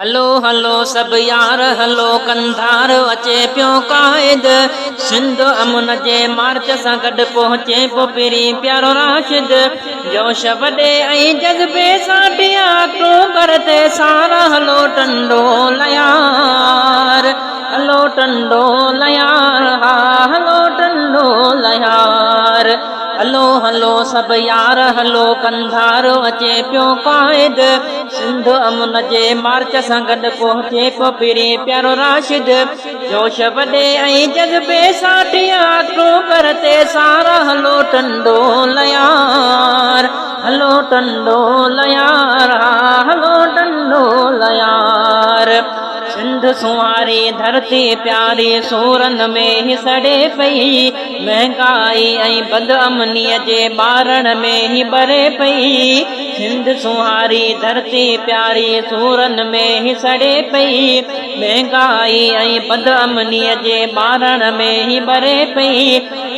هلو هلو سڀ يار هلو قنڌار اچي پيو قائد سنڌ امن جي مارچ سان گڏ پهچي پيو پرين پيارو راشد جوش وڏي ۽ جذبي سان ٽيهه آڪٽوبر تي سارا هلو ٽنڊو ليار هلو ٽنڊو ليار ها هلو ٽنڊو ليار هلو هلو سڀ يار هلو قنڌار اچي پيو قائد سنڌ امن جي مارچ سان گڏ پهچي پيو پرين پيارو راشد جوش وڏي ۽ جذبي سان 30 آڪٽوبر تي سارا هلو ٽنڊو ليار هلو ٽنڊو ليار ها هلو ٽنڊو ليار سنڌ سونهاري ڌرتي پياري سورن ۾ هي سڙي پئي مهنگائي ۽ بدامنيء جي ٻارڻ ۾ هي ٻري پئي. سنڌ سونهاري ڌرتي پياري سورن ۾ هي سڙي پئي. مهنگائي ۽ بدامنيء جي ٻارڻ ۾ هي ٻري پئي.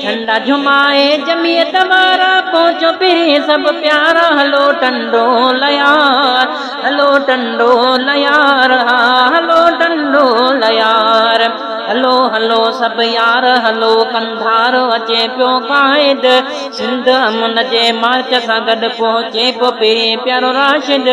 جهنڊا جهمائي جمعيت وارا پهچو پرين سڀ پيارا هلو ٽنڊو ليار هلو ٽنڊو ليار ها هلو ٽنڊو ليار. هلو هلو سڀ يار هلو قنڌار اچي پيو قائد سنڌ امن جي مارچ سان گڏ پهچي پيو پرين پيارو راشد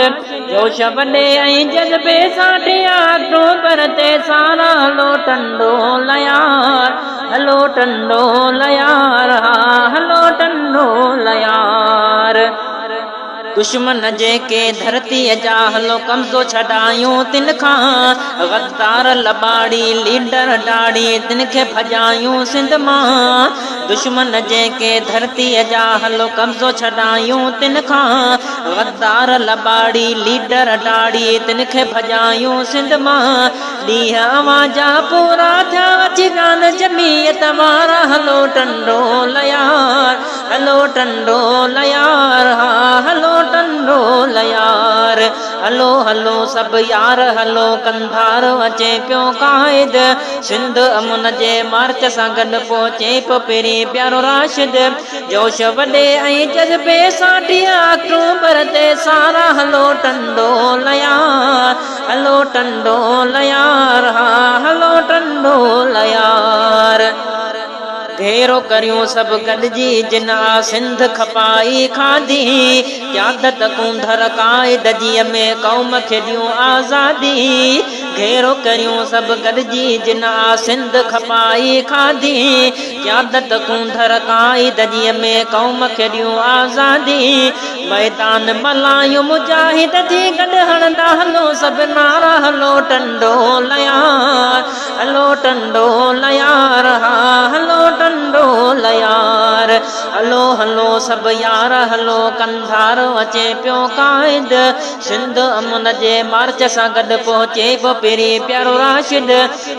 جوش وڏي ۽ جذبي سان 30 آڪٽوبر تي سارا هلو ٽنڊو ليار هلو ٽنڊو ليار ها هلو ٽنڊو ليار. دشمن جيڪي ڌرتيء جا هلو قبضو ڇڏايون تن کان غدار لٻاڙي ليڊر ڊاڙي تن کي ڀڄايون سنڌ مان دشمن جيڪي ڌرتيء جا هلو قبضو ڇڏايون تن کان غدار لٻاڙي ليڊر ڊاڙي تن کي ڀڄايون سنڌ مان ڏينهن اوهان جا پورا ٿيا اچي جان جمعيت وارا هلو ٽنڊو ليار هلو ٽنڊو ليار ها هلو ٽنڊو ليار هلو هلو سڀ يار هلو قنڌار اچي پيو قائد سنڌ امن جي مارچ سان گڏ پهچي پيو پرين پيارو راشد جوش وڏي ۽ جذبي سان 30 آڪٽوبر تي سارا هلو ٽنڊو ليار هلو ٽنڊو ليار ها هلو ٽنڊو ليار. گهيرو ڪريون سڀ گڏجي جن آ سنڌ کپائي کاڌي قيادت ڪونڌر قائد جيء ۾ قوم کي ڏيون آزادي گهيرو ڪريون سڀ گڏجي جن آ سنڌ کپائي کاڌي قيادت ڪونڌر قائد جيء ۾ قوم کي ڏيون آزادي ميدان ملايون مجاهد جي گڏ هڻندا هلو سڀ نعرا هلو ٽنڊو ليار هلو ٽنڊو ليار ها هلو ٽنڊو ليار هلو هلو سڀ يار هلو قنڌار اچي پيو قائد سنڌ امن جي مارچ سان گڏ پهچي پيو پرين پيارو راشد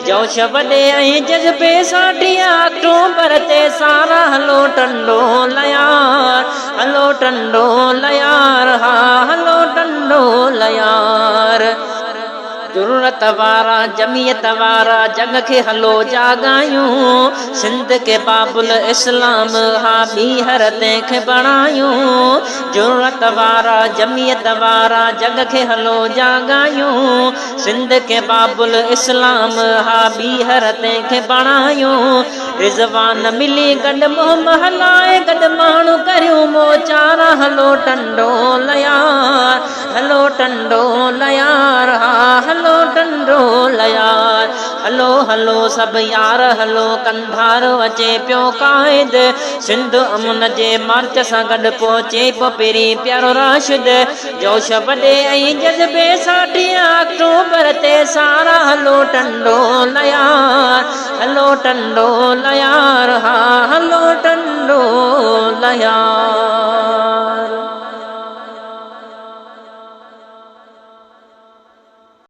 جوش وڏي ۽ جذبي سان 30 آڪٽوبر تي سارا هلو ٽنڊو ليار هلو ٽنڊو ليار ها هلو ٽنڊو ليار. جرئت وارا جمعيت وارا جڳ کي هلو جاڳايون سنڌ کي باب الاسلام ها ٻيهر تنهن کي بڻايون جرئت وارا جمعيت وارا جڳ کي هلو جاڳايون سنڌ کي باب الاسلام ها ٻيهر تنهن کي بڻايون رضوان ملي گڏ مهم هلائي گڏ ماڻهو ڪريون موچارا هلو ٽنڊو ليار هلو ٽنڊو ليار ها هلو ٽنڊو ليار هلو هلو سڀ يار هلو قنڌار اچي پيو قائد سنڌ امن جي مارچ سان گڏ پهچي پيو پرين پيارو راشد جوش وڏي ۽ جذبي سان 30 آڪٽوبر تي سارا هلو ٽنڊو ليار هلو ٽنڊو ليار ها هلو ٽنڊو ليار.